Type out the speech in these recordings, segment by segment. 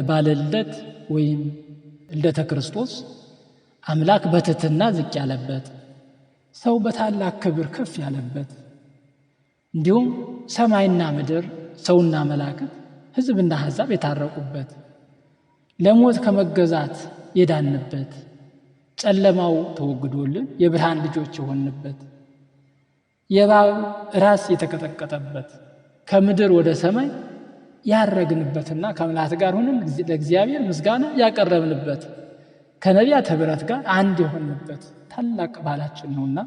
በዓለ ልደት ወይም ልደተ ክርስቶስ አምላክ በትሕትና ዝቅ ያለበት፣ ሰው በታላቅ ክብር ከፍ ያለበት፣ እንዲሁም ሰማይና ምድር ሰውና መላእክት ሕዝብና አሕዛብ የታረቁበት፣ ለሞት ከመገዛት የዳንበት፣ ጨለማው ተወግዶልን የብርሃን ልጆች የሆንበት፣ የእባብ ራስ የተቀጠቀጠበት፣ ከምድር ወደ ሰማይ ያረግንበትና ከመላእክት ጋር ሆነን ለእግዚአብሔር ምስጋና ያቀረብንበት፣ ከነቢያት ኅብረት ጋር አንድ የሆንበት ታላቅ በዓላችን ነውና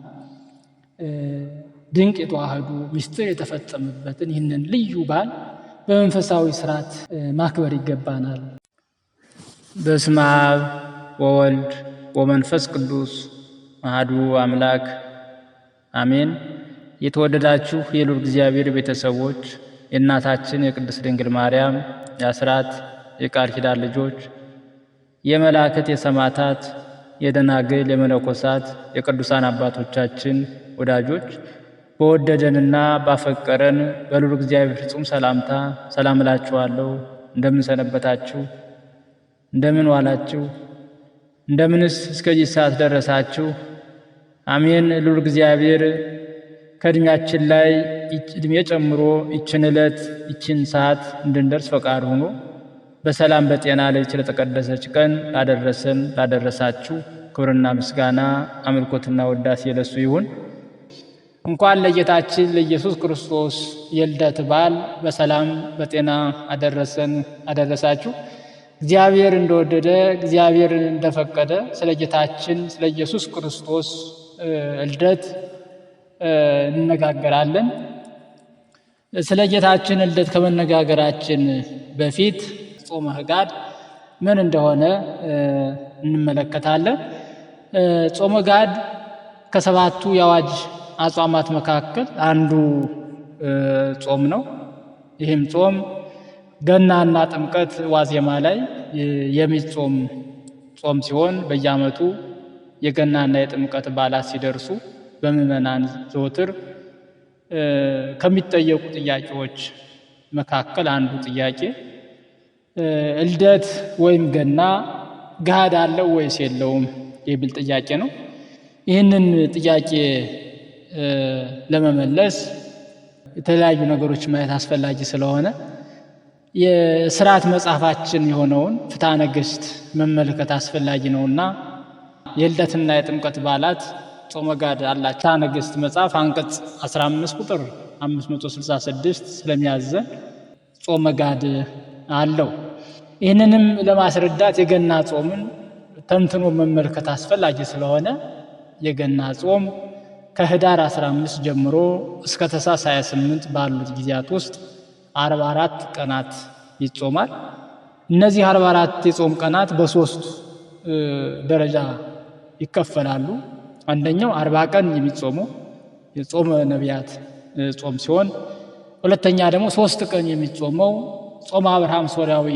ድንቅ የተዋህዶ ምስጢር የተፈጸመበትን ይህንን ልዩ በዓል በመንፈሳዊ ስርዓት ማክበር ይገባናል። በስመ አብ ወወልድ ወመንፈስ ቅዱስ አሐዱ አምላክ አሜን። የተወደዳችሁ የልዑል እግዚአብሔር ቤተሰቦች፣ የእናታችን የቅድስት ድንግል ማርያም የአስራት የቃል ኪዳን ልጆች፣ የመላእክት የሰማዕታት የደናግል የመነኮሳት የቅዱሳን አባቶቻችን ወዳጆች፣ በወደደንና ባፈቀረን በልዑል እግዚአብሔር ፍጹም ሰላምታ ሰላም እላችኋለሁ። እንደምን ሰነበታችሁ? እንደምን ዋላችሁ? እንደምንስ እስከዚህ ሰዓት ደረሳችሁ? አሜን። ልዑል እግዚአብሔር ከእድሜያችን ላይ እድሜ ጨምሮ ይችን ዕለት ይችን ሰዓት እንድንደርስ ፈቃድ ሆኖ በሰላም በጤና ለይች ለተቀደሰች ቀን ላደረሰን ላደረሳችሁ ክብርና ምስጋና አምልኮትና ውዳሴ ለሱ ይሁን። እንኳን ለጌታችን ለኢየሱስ ክርስቶስ የልደት በዓል በሰላም በጤና አደረሰን አደረሳችሁ። እግዚአብሔር እንደወደደ እግዚአብሔር እንደፈቀደ ስለ ጌታችን ስለ ኢየሱስ ክርስቶስ ልደት እንነጋገራለን። ስለ ጌታችን ልደት ከመነጋገራችን በፊት ጾመ ሕጋድ ምን እንደሆነ እንመለከታለን። ጾመ ሕጋድ ከሰባቱ የአዋጅ አጽዋማት መካከል አንዱ ጾም ነው። ይህም ጾም ገናና ጥምቀት ዋዜማ ላይ የሚጾም ጾም ሲሆን በየዓመቱ የገናና የጥምቀት በዓላት ሲደርሱ በምዕመናን ዘወትር ከሚጠየቁ ጥያቄዎች መካከል አንዱ ጥያቄ ልደት ወይም ገና ገሃድ አለው ወይስ የለውም የሚል ጥያቄ ነው። ይህንን ጥያቄ ለመመለስ የተለያዩ ነገሮች ማየት አስፈላጊ ስለሆነ የስርዓት መጽሐፋችን የሆነውን ፍትሐ ነገሥት መመልከት አስፈላጊ ነውና የልደትና የጥምቀት በዓላት ጾመ ገሃድ አላቸው። ፍትሐ ነገሥት መጽሐፍ አንቀጽ 15 ቁጥር 566 ስለሚያዘን ጾመ ገሃድ አለው። ይህንንም ለማስረዳት የገና ጾምን ተንትኖ መመልከት አስፈላጊ ስለሆነ የገና ጾም ከህዳር 15 ጀምሮ እስከ ታኅሳስ 28 ባሉት ጊዜያት ውስጥ 44 ቀናት ይጾማል። እነዚህ 44 የጾም ቀናት በሶስት ደረጃ ይከፈላሉ። አንደኛው 40 ቀን የሚጾመው የጾመ ነቢያት ጾም ሲሆን፣ ሁለተኛ ደግሞ 3 ቀን የሚጾመው ጾመ አብርሃም ሶርያዊ።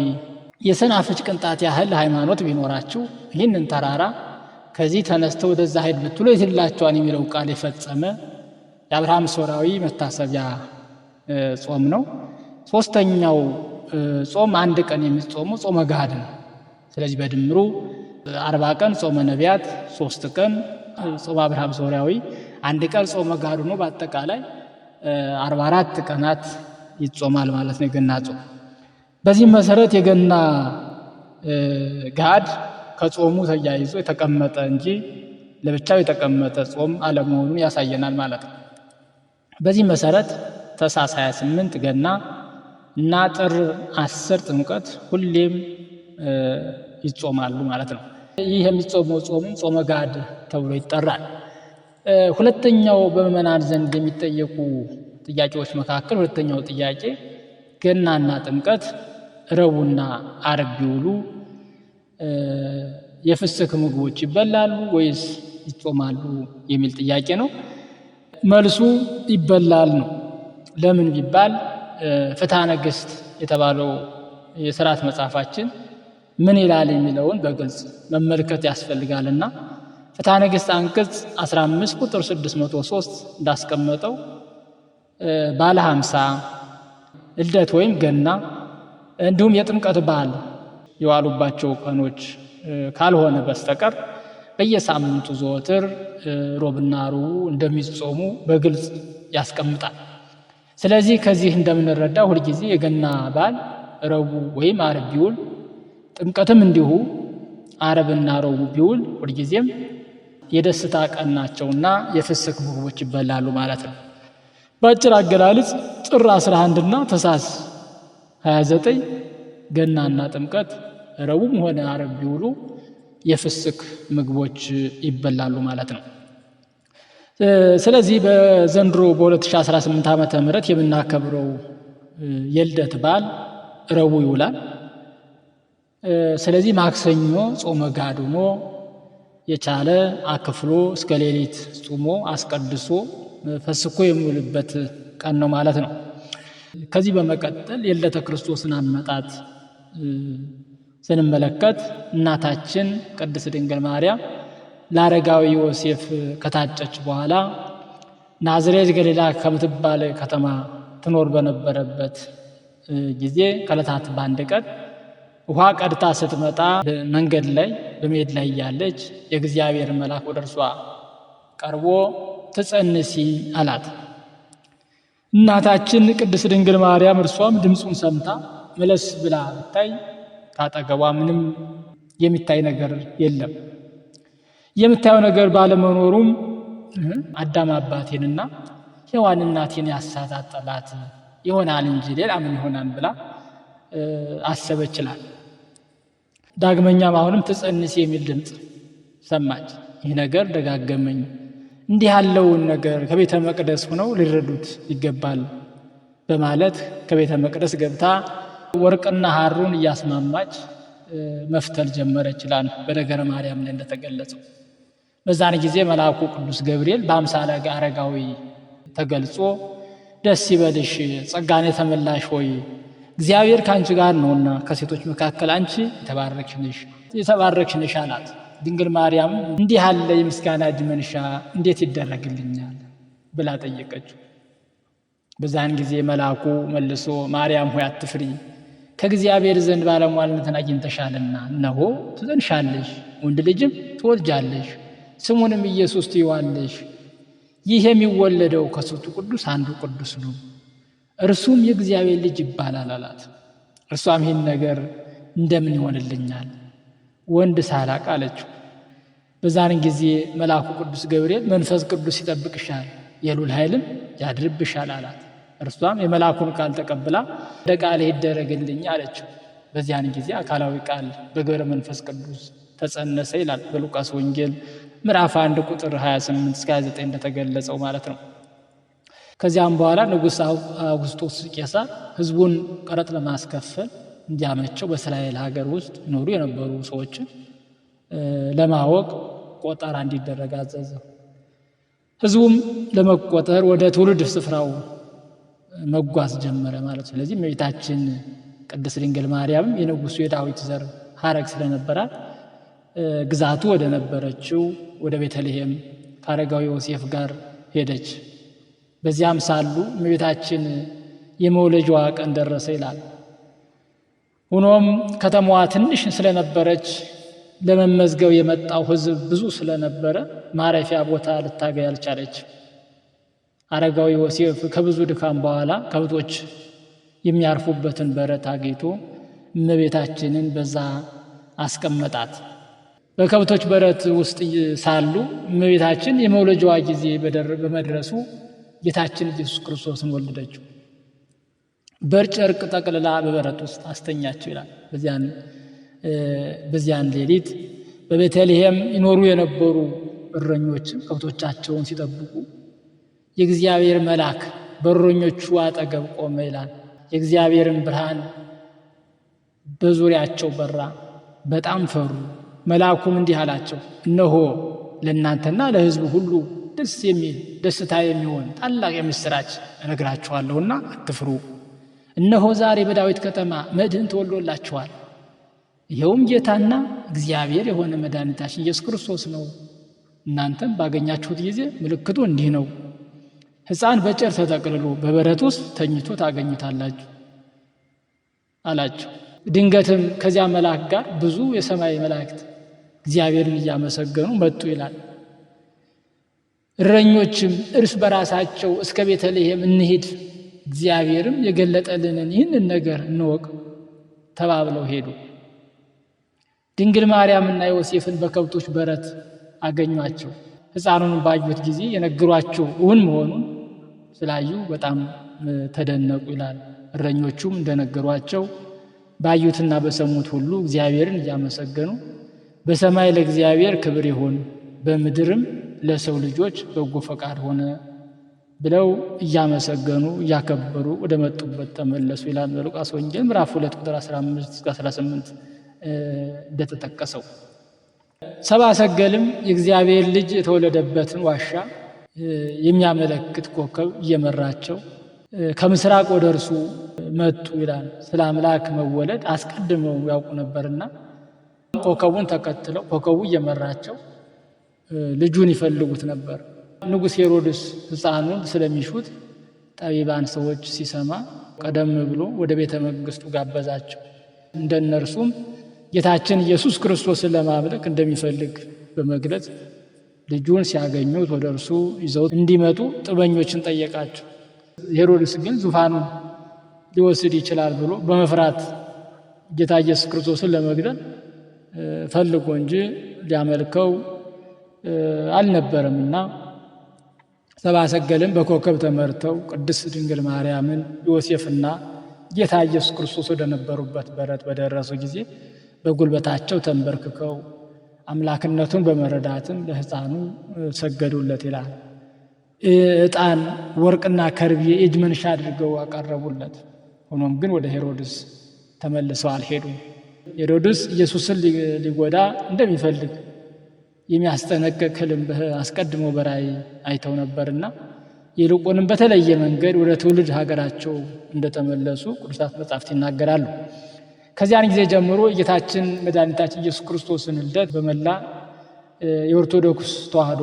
የሰናፍጭ ቅንጣት ያህል ሃይማኖት ቢኖራችሁ ይህንን ተራራ ከዚህ ተነስተው ወደዛ ሂድ ብትሉ ይሄድላችኋል የሚለው ቃል የፈጸመ የአብርሃም ሶርያዊ መታሰቢያ ጾም ነው። ሶስተኛው ጾም 1 ቀን የሚጾመው ጾመ ገሃድ ነው። ስለዚህ በድምሩ 40 ቀን ጾመ ነቢያት፣ 3 ቀን ጾመ አብርሃም ሶርያዊ፣ 1 ቀን ጾመ ገሃድ ነው። በአጠቃላይ 44 ቀናት ይጾማል ማለት ነው የገና ጾም። በዚህ መሰረት የገና ገሃድ ከጾሙ ተያይዞ የተቀመጠ እንጂ ለብቻው የተቀመጠ ጾም አለመሆኑን ያሳየናል ማለት ነው። በዚህ መሰረት ታኅሳስ 28 ገና እና ጥር 10 ጥምቀት ሁሌም ይጾማሉ ማለት ነው። ይህ የሚጾመው ጾም ጾመ ገሃድ ተብሎ ይጠራል። ሁለተኛው በምዕመናን ዘንድ የሚጠየቁ ጥያቄዎች መካከል ሁለተኛው ጥያቄ ገናና ጥምቀት ረቡዕና ዓርብ ቢውሉ የፍስክ ምግቦች ይበላሉ ወይስ ይጾማሉ የሚል ጥያቄ ነው። መልሱ ይበላል ነው። ለምን ቢባል ፍትሐ ነገሥት የተባለው የሥርዓት መጽሐፋችን ምን ይላል የሚለውን በግልጽ መመልከት ያስፈልጋልና ፍትሐ ነገሥት አንቀጽ 15 ቁጥር 603 እንዳስቀመጠው ባለ 50 ልደት ወይም ገና እንዲሁም የጥምቀት በዓል የዋሉባቸው ቀኖች ካልሆነ በስተቀር በየሳምንቱ ዘወትር ሮብና ረቡዕ እንደሚጾሙ በግልጽ ያስቀምጣል። ስለዚህ ከዚህ እንደምንረዳ ሁልጊዜ የገና በዓል ረቡዕ ወይም ዓርብ ቢውል፣ ጥምቀትም እንዲሁ ዓርብና ረቡዕ ቢውል ሁልጊዜም የደስታ ቀን ናቸውና የፍስክ ምግቦች ይበላሉ ማለት ነው። በአጭር አገላለጽ ጥር 11 እና ታኅሳስ 29 ገናና ጥምቀት ረቡዕም ሆነ ዓርብ ቢውሉ የፍስክ ምግቦች ይበላሉ ማለት ነው። ስለዚህ በዘንድሮ በ2018 ዓመተ ምህረት የምናከብረው የልደት በዓል ረቡዕ ይውላል። ስለዚህ ማክሰኞ ጾመ ገሃድ ሆኖ የቻለ አክፍሎ እስከ ሌሊት ጾሞ አስቀድሶ ፈስኮ የሚውልበት ቀን ነው ማለት ነው። ከዚህ በመቀጠል የልደተ ክርስቶስን አመጣጥ ስንመለከት እናታችን ቅድስት ድንግል ማርያም ለአረጋዊ ዮሴፍ ከታጨች በኋላ ናዝሬት ገሊላ ከምትባል ከተማ ትኖር በነበረበት ጊዜ ከዕለታት በአንድ ቀን ውሃ ቀድታ ስትመጣ መንገድ ላይ በመሄድ ላይ እያለች የእግዚአብሔር መልአክ ወደ እርሷ ቀርቦ ትጸንሲ አላት። እናታችን ቅድስት ድንግል ማርያም እርሷም ድምፁን ሰምታ መለስ ብላ ብታይ ካጠገቧ ምንም የሚታይ ነገር የለም። የምታየው ነገር ባለመኖሩም አዳም አባቴንና ሔዋን እናቴን ያሳታት ጠላት ይሆናል እንጂ ሌላ ምን ይሆናል ብላ አሰበች ይላል። ዳግመኛም አሁንም ትጸንሲ የሚል ድምፅ ሰማች። ይህ ነገር ደጋገመኝ፣ እንዲህ ያለውን ነገር ከቤተ መቅደስ ሆነው ሊረዱት ይገባል በማለት ከቤተ መቅደስ ገብታ ወርቅና ሐሩን እያስማማች መፍተል ጀመረች ይላል በነገረ ማርያም ላይ እንደተገለጸው። በዛን ጊዜ መልአኩ ቅዱስ ገብርኤል በአምሳለ አረጋዊ ተገልጾ ደስ ይበልሽ፣ ጸጋን የተመላሽ ሆይ እግዚአብሔር ከአንቺ ጋር ነውና ከሴቶች መካከል አንቺ የተባረክሽ ነሽ አላት። ድንግል ማርያም እንዲህ ያለ የምስጋና እጅ መንሻ እንዴት ይደረግልኛል ብላ ጠየቀችው። በዛን ጊዜ መልአኩ መልሶ ማርያም ሆይ አትፍሪ፣ ከእግዚአብሔር ዘንድ ባለሟልነትን አግኝተሻልና እነሆ ትጸንሻለሽ፣ ወንድ ልጅም ትወልጃለሽ፣ ስሙንም ኢየሱስ ትይዋለሽ። ይህ የሚወለደው ከሦስቱ ቅዱስ አንዱ ቅዱስ ነው፣ እርሱም የእግዚአብሔር ልጅ ይባላል አላት። እርሷም ይህን ነገር እንደምን ይሆንልኛል ወንድ ሳላቅ አለችው። በዛን ጊዜ መልአኩ ቅዱስ ገብርኤል መንፈስ ቅዱስ ይጠብቅሻል፣ የልዑል ኃይልም ያድርብሻል አላት። እርሷም የመልአኩን ቃል ተቀብላ እንደ ቃልህ ይደረግልኝ አለችው። በዚያን ጊዜ አካላዊ ቃል በግብረ መንፈስ ቅዱስ ተጸነሰ ይላል በሉቃስ ወንጌል ምዕራፍ 1 ቁጥር 28 እስከ 29 እንደተገለጸው ማለት ነው። ከዚያም በኋላ ንጉሥ አውግስጦስ ቄሳር ሕዝቡን ቀረጥ ለማስከፈል እንዲያመቸው በእስራኤል ሀገር ውስጥ ይኖሩ የነበሩ ሰዎችን ለማወቅ ቆጠራ እንዲደረግ አዘዘ። ሕዝቡም ለመቆጠር ወደ ትውልድ ስፍራው መጓዝ ጀመረ ማለት ነው። ስለዚህ እመቤታችን ቅድስት ድንግል ማርያም የንጉሱ የዳዊት ዘር ሐረግ ስለነበራት ግዛቱ ወደ ነበረችው ወደ ቤተልሔም ከአረጋዊ ዮሴፍ ጋር ሄደች። በዚያም ሳሉ እመቤታችን የመውለጃዋ ቀን ደረሰ ይላል። ሆኖም ከተማዋ ትንሽ ስለነበረች ለመመዝገብ የመጣው ሕዝብ ብዙ ስለነበረ ማረፊያ ቦታ ልታገኝ አልቻለች። አረጋዊ ዮሴፍ ከብዙ ድካም በኋላ ከብቶች የሚያርፉበትን በረት አግኝቶ እመቤታችንን በዛ አስቀመጣት። በከብቶች በረት ውስጥ ሳሉ እመቤታችን የመውለጃዋ ጊዜ በመድረሱ ጌታችን ኢየሱስ ክርስቶስን ወለደችው። በጨርቅ ጠቅልላ በበረት ውስጥ አስተኛቸው ይላል። በዚያን ሌሊት በቤተልሔም ይኖሩ የነበሩ እረኞችም ከብቶቻቸውን ሲጠብቁ የእግዚአብሔር መልአክ በእረኞቹ አጠገብ ቆመ ይላል። የእግዚአብሔርን ብርሃን በዙሪያቸው በራ፣ በጣም ፈሩ። መልአኩም እንዲህ አላቸው፣ እነሆ ለእናንተና ለሕዝቡ ሁሉ ደስ የሚል ደስታ የሚሆን ታላቅ የምስራች እነግራችኋለሁና አትፍሩ። እነሆ ዛሬ በዳዊት ከተማ መድህን ተወልዶላችኋል፣ ይኸውም ጌታና እግዚአብሔር የሆነ መድኃኒታችን ኢየሱስ ክርስቶስ ነው። እናንተም ባገኛችሁት ጊዜ ምልክቱ እንዲህ ነው፣ ሕፃን በጨርቅ ተጠቅልሎ በበረት ውስጥ ተኝቶ ታገኙታላችሁ አላቸው። ድንገትም ከዚያ መልአክ ጋር ብዙ የሰማይ መላእክት እግዚአብሔርን እያመሰገኑ መጡ ይላል። እረኞችም እርስ በራሳቸው እስከ ቤተልሔም እንሂድ፣ እግዚአብሔርም የገለጠልንን ይህንን ነገር እንወቅ ተባብለው ሄዱ። ድንግል ማርያምና ዮሴፍን በከብቶች በረት አገኟቸው። ሕፃኑን ባዩት ጊዜ የነገሯቸው እውን መሆኑን ስላዩ በጣም ተደነቁ ይላል። እረኞቹም እንደነገሯቸው ባዩትና በሰሙት ሁሉ እግዚአብሔርን እያመሰገኑ በሰማይ ለእግዚአብሔር ክብር ይሁን፣ በምድርም ለሰው ልጆች በጎ ፈቃድ ሆነ ብለው እያመሰገኑ እያከበሩ ወደ መጡበት ተመለሱ ይላል። በሉቃስ ወንጌል ምዕራፍ 2 ቁጥር 15 እስከ 18 እንደተጠቀሰው ሰብአ ሰገልም የእግዚአብሔር ልጅ የተወለደበትን ዋሻ የሚያመለክት ኮከብ እየመራቸው ከምስራቅ ወደ እርሱ መጡ ይላል። ስለ አምላክ መወለድ አስቀድመው ያውቁ ነበርና ኮከቡን ተከትለው ኮከቡ እየመራቸው ልጁን ይፈልጉት ነበር። ንጉሥ ሄሮድስ ሕፃኑን ስለሚሹት ጠቢባን ሰዎች ሲሰማ ቀደም ብሎ ወደ ቤተ መንግስቱ ጋበዛቸው። እንደነርሱም ጌታችን ኢየሱስ ክርስቶስን ለማምለክ እንደሚፈልግ በመግለጽ ልጁን ሲያገኙት ወደ እርሱ ይዘው እንዲመጡ ጥበኞችን ጠየቃቸው። ሄሮድስ ግን ዙፋኑን ሊወስድ ይችላል ብሎ በመፍራት ጌታ ኢየሱስ ክርስቶስን ለመግደል ፈልጎ እንጂ ሊያመልከው አልነበረምና ሰብአ ሰገልም በኮከብ ተመርተው ቅድስት ድንግል ማርያምን ዮሴፍና ጌታ ኢየሱስ ክርስቶስ ወደ ነበሩበት በረት በደረሱ ጊዜ በጉልበታቸው ተንበርክከው አምላክነቱን በመረዳትም ለሕፃኑ ሰገዱለት ይላል። ዕጣን፣ ወርቅና ከርቤ የእጅ መንሻ አድርገው አቀረቡለት። ሆኖም ግን ወደ ሄሮድስ ተመልሰው አልሄዱም። ሄሮድስ ኢየሱስን ሊጎዳ እንደሚፈልግ የሚያስጠነቅቅ ሕልም አስቀድሞ በራእይ አይተው ነበርና ይልቁንም በተለየ መንገድ ወደ ትውልድ ሀገራቸው እንደተመለሱ ቅዱሳት መጻሕፍት ይናገራሉ። ከዚያን ጊዜ ጀምሮ ጌታችን መድኃኒታችን ኢየሱስ ክርስቶስን ልደት በመላ የኦርቶዶክስ ተዋሕዶ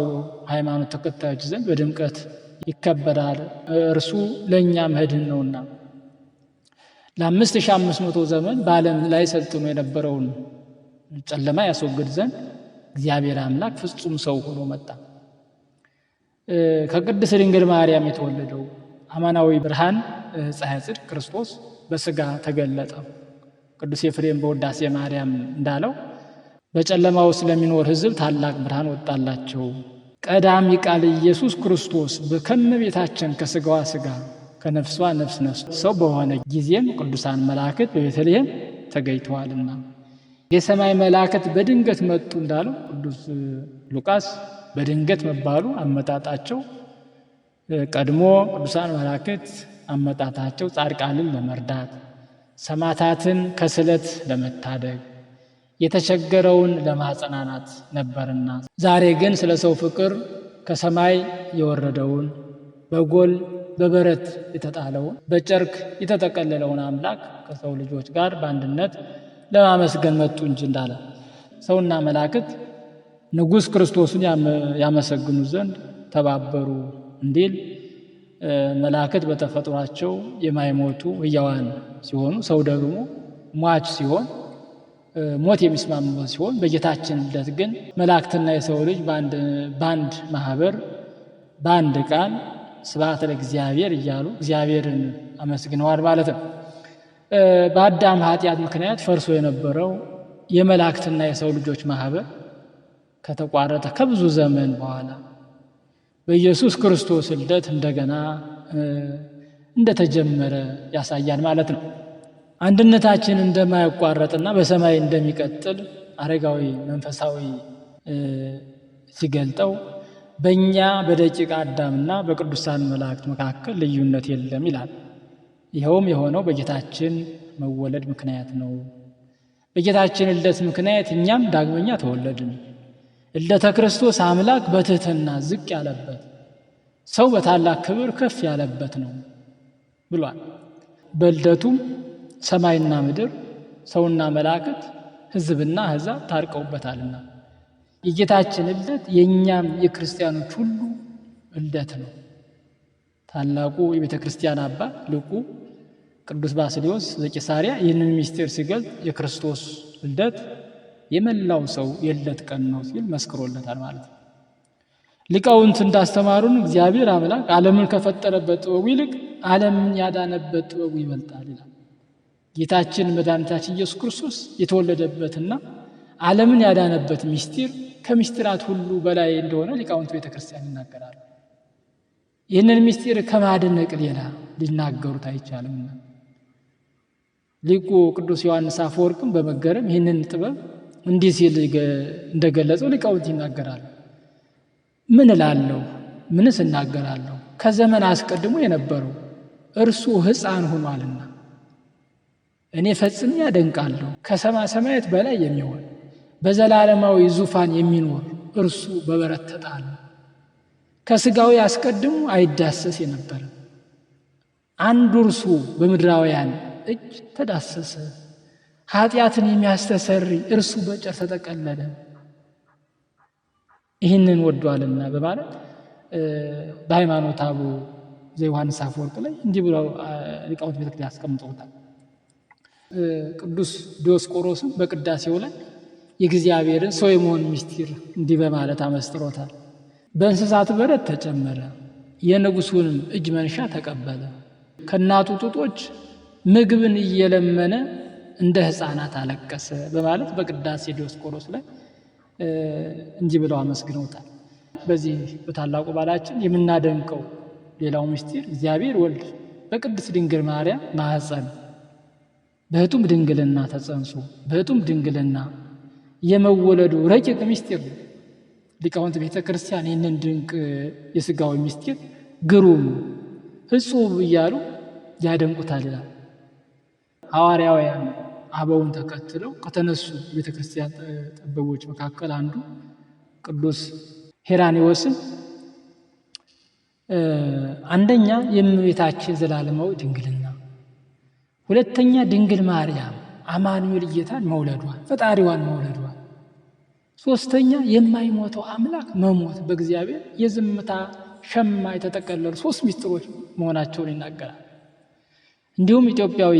ሃይማኖት ተከታዮች ዘንድ በድምቀት ይከበራል። እርሱ ለእኛ መድህን ነውና ለ5500 ዘመን በዓለም ላይ ሰልጥኖ የነበረውን ጨለማ ያስወግድ ዘንድ እግዚአብሔር አምላክ ፍጹም ሰው ሆኖ መጣ። ከቅድስት ድንግል ማርያም የተወለደው አማናዊ ብርሃን ፀሐይ ጽድቅ ክርስቶስ በስጋ ተገለጠ። ቅዱስ ኤፍሬም በውዳሴ ማርያም እንዳለው በጨለማ ውስጥ ለሚኖር ሕዝብ ታላቅ ብርሃን ወጣላቸው። ቀዳሚ ቃል ኢየሱስ ክርስቶስ ከእመቤታችን ከስጋዋ ስጋ ከነፍሷ ነፍስ ነስቶ ሰው በሆነ ጊዜም ቅዱሳን መላእክት በቤተልሔም ተገኝተዋልና የሰማይ መላእክት በድንገት መጡ እንዳለው ቅዱስ ሉቃስ በድንገት መባሉ አመጣጣቸው ቀድሞ ቅዱሳን መላእክት አመጣጣቸው ጻድቃንን ለመርዳት፣ ሰማዕታትን ከስለት ለመታደግ፣ የተቸገረውን ለማጽናናት ነበርና ዛሬ ግን ስለ ሰው ፍቅር ከሰማይ የወረደውን በጎል በበረት የተጣለውን በጨርቅ የተጠቀለለውን አምላክ ከሰው ልጆች ጋር በአንድነት ለማመስገን መጡ እንጂ እንዳለ ሰውና መላእክት ንጉሥ ክርስቶስን ያመሰግኑ ዘንድ ተባበሩ እንዲል መላእክት በተፈጥሯቸው የማይሞቱ ሕያዋን ሲሆኑ ሰው ደግሞ ሟች ሲሆን ሞት የሚስማማው ሲሆን በጌታችን ልደት ግን መላእክትና የሰው ልጅ በአንድ ማህበር በአንድ ቃል ስብሐት ለእግዚአብሔር እያሉ እግዚአብሔርን አመስግነዋል ማለት ነው። በአዳም ኃጢአት ምክንያት ፈርሶ የነበረው የመላእክትና የሰው ልጆች ማህበር ከተቋረጠ ከብዙ ዘመን በኋላ በኢየሱስ ክርስቶስ ልደት እንደገና እንደተጀመረ ያሳያል ማለት ነው። አንድነታችን እንደማይቋረጥና በሰማይ እንደሚቀጥል አረጋዊ መንፈሳዊ ሲገልጠው በእኛ በደቂቀ አዳምና በቅዱሳን መላእክት መካከል ልዩነት የለም ይላል። ይኸውም የሆነው በጌታችን መወለድ ምክንያት ነው። በጌታችን ልደት ምክንያት እኛም ዳግመኛ ተወለድን። ልደተ ክርስቶስ አምላክ በትሕትና ዝቅ ያለበት ሰው በታላቅ ክብር ከፍ ያለበት ነው ብሏል። በልደቱም ሰማይና ምድር፣ ሰውና መላእክት፣ ሕዝብና አሕዛብ ታርቀውበታልና የጌታችን ልደት የእኛም የክርስቲያኖች ሁሉ ልደት ነው። ታላቁ የቤተ ክርስቲያን አባት ሊቁ ቅዱስ ባስልዮስ ዘቂሳርያ ይህንን ምስጢር ሲገልጽ የክርስቶስ ልደት የመላው ሰው የልደት ቀን ነው ሲል መስክሮለታል ማለት ነው። ሊቃውንት እንዳስተማሩን እግዚአብሔር አምላክ ዓለምን ከፈጠረበት ጥበቡ ይልቅ ዓለምን ያዳነበት ጥበቡ ይበልጣል ይላል። ጌታችን መድኃኒታችን ኢየሱስ ክርስቶስ የተወለደበትና ዓለምን ያዳነበት ምስጢር ከምስጢራት ሁሉ በላይ እንደሆነ ሊቃውንት ቤተ ክርስቲያን ይናገራሉ። ይህንን ምስጢር ከማድነቅ ሌላ ሊናገሩት አይቻልምና ሊቁ ቅዱስ ዮሐንስ አፈወርቅም በመገረም ይህንን ጥበብ እንዲህ ሲል እንደገለጸው ሊቃውንት ይናገራሉ። ምን እላለሁ? ምንስ እናገራለሁ? ከዘመን አስቀድሞ የነበረው እርሱ ሕፃን ሆኗልና እኔ ፈጽሜ አደንቃለሁ። ከሰማይ ሰማያት በላይ የሚሆን በዘላለማዊ ዙፋን የሚኖር እርሱ በበረት ተጣለ። ከሥጋዊ አስቀድሞ አይዳሰስ የነበረ አንዱ እርሱ በምድራውያን እጅ ተዳሰሰ። ኃጢአትን የሚያስተሰርይ እርሱ በጨርቅ ተጠቀለለ። ይህንን ወዷልና በማለት በሃይማኖተ አበው ዘዮሐንስ አፈወርቅ ላይ እንዲህ ብለው ሊቃውንት ቤተክርስቲያን ያስቀምጠውታል። ቅዱስ ዲዮስቆሮስም በቅዳሴው ላይ የእግዚአብሔርን ሰው የመሆን ምስጢር እንዲህ በማለት አመስጥሮታል። በእንስሳት በረት ተጨመረ፣ የንጉሡንም እጅ መንሻ ተቀበለ። ከእናቱ ጡጦች ምግብን እየለመነ እንደ ሕፃናት አለቀሰ በማለት በቅዳሴ ዲዮስቆሮስ ላይ እንዲህ ብለው አመስግነውታል። በዚህ በታላቁ በዓላችን የምናደንቀው ሌላው ምስጢር እግዚአብሔር ወልድ በቅድስት ድንግል ማርያም ማኅፀን በኅቱም ድንግልና ተጸንሶ በኅቱም ድንግልና የመወለዱ ረቂቅ ምስጢር ነው። ሊቃውንት ቤተ ክርስቲያን ይህንን ድንቅ የሥጋዊ ምስጢር ግሩም ሕጹብ እያሉ ያደንቁታል ይላል። ሐዋርያውያን አበውን ተከትለው ከተነሱ ቤተ ክርስቲያን ጠበቦች መካከል አንዱ ቅዱስ ሄራኒዎስን አንደኛ የእመቤታችን ዘላለማዊ ድንግልና፣ ሁለተኛ ድንግል ማርያም አማኑኤል ጌታን መውለዷ ፈጣሪዋን መውለዷ፣ ሶስተኛ የማይሞተው አምላክ መሞት በእግዚአብሔር የዝምታ ሸማ የተጠቀለሉ ሶስት ምስጢሮች መሆናቸውን ይናገራል። እንዲሁም ኢትዮጵያዊ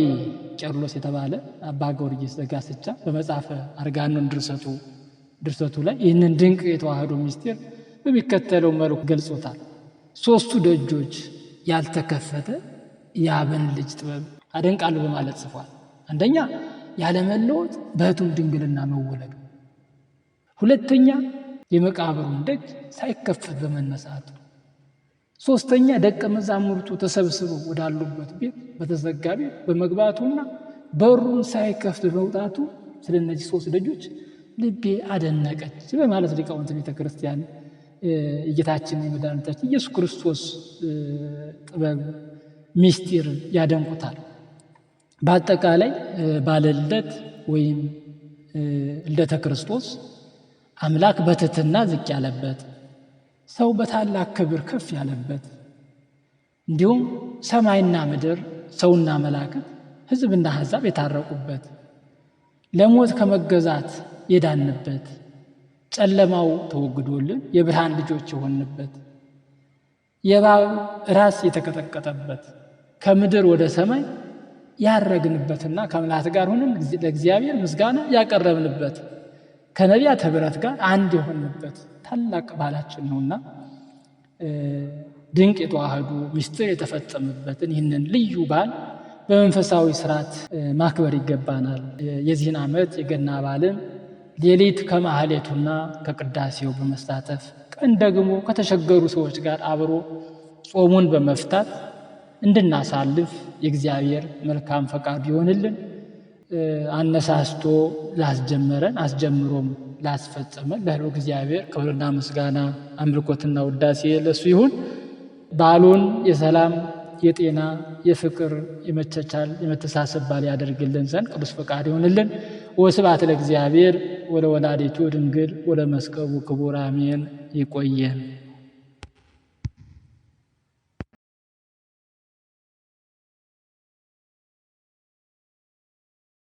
ቄርሎስ የተባለ አባ ጊዮርጊስ ዘጋስጫ በመጽሐፈ አርጋኖን ድርሰቱ ላይ ይህንን ድንቅ የተዋህዶ ምስጢር በሚከተለው መልኩ ገልጾታል። ሶስቱ ደጆች ያልተከፈተ የአብን ልጅ ጥበብ አደንቃለሁ በማለት ጽፏል። አንደኛ ያለመለወጥ በኅቱም ድንግልና መወለዱ፣ ሁለተኛ የመቃብሩን ደጅ ሳይከፈት በመነሳቱ፣ ሶስተኛ ደቀ መዛሙርቱ ተሰብስበው ወዳሉበት ቤት በተዘጋ ቤት በመግባቱና በሩን ሳይከፍት በመውጣቱ ስለ እነዚህ ሶስት ደጆች ልቤ አደነቀች በማለት ሊቃውንት ቤተ ክርስቲያን የጌታችን የመድኃኒታችን ኢየሱስ ክርስቶስ ጥበብ ምስጢር ያደንቁታል። በአጠቃላይ በዓለ ልደት ወይም ልደተ ክርስቶስ አምላክ በትሕትና ዝቅ ያለበት፣ ሰው በታላቅ ክብር ከፍ ያለበት፣ እንዲሁም ሰማይና ምድር ሰውና መላእክት ሕዝብና አሕዛብ የታረቁበት፣ ለሞት ከመገዛት የዳንበት፣ ጨለማው ተወግዶልን የብርሃን ልጆች የሆንበት፣ የእባብ ራስ የተቀጠቀጠበት፣ ከምድር ወደ ሰማይ ያረግንበትና ከመላእክት ጋር ሆነን ለእግዚአብሔር ምስጋና ያቀረብንበት፣ ከነቢያት ኅብረት ጋር አንድ የሆንበት ታላቅ በዓላችን ነውና ድንቅ የተዋህዶ ምስጢር የተፈጸመበትን ይህንን ልዩ በዓል በመንፈሳዊ ስርዓት ማክበር ይገባናል። የዚህን ዓመት የገና በዓልን ሌሊት ከማህሌቱና ከቅዳሴው በመሳተፍ ቀን ደግሞ ከተቸገሩ ሰዎች ጋር አብሮ ጾሙን በመፍታት እንድናሳልፍ የእግዚአብሔር መልካም ፈቃዱ ይሆንልን። አነሳስቶ ላስጀመረን አስጀምሮም ላስፈጸመን ለሕልው እግዚአብሔር ክብርና ምስጋና አምልኮትና ውዳሴ ለእሱ ይሁን። በዓሉን የሰላም የጤና የፍቅር የመቻቻል የመተሳሰብ በዓል ያደርግልን ዘንድ ቅዱስ ፈቃድ ይሆንልን። ወስብሐት ለእግዚአብሔር ወለወላዲቱ ድንግል ወለመስቀሉ ክቡር አሜን። ይቆየን።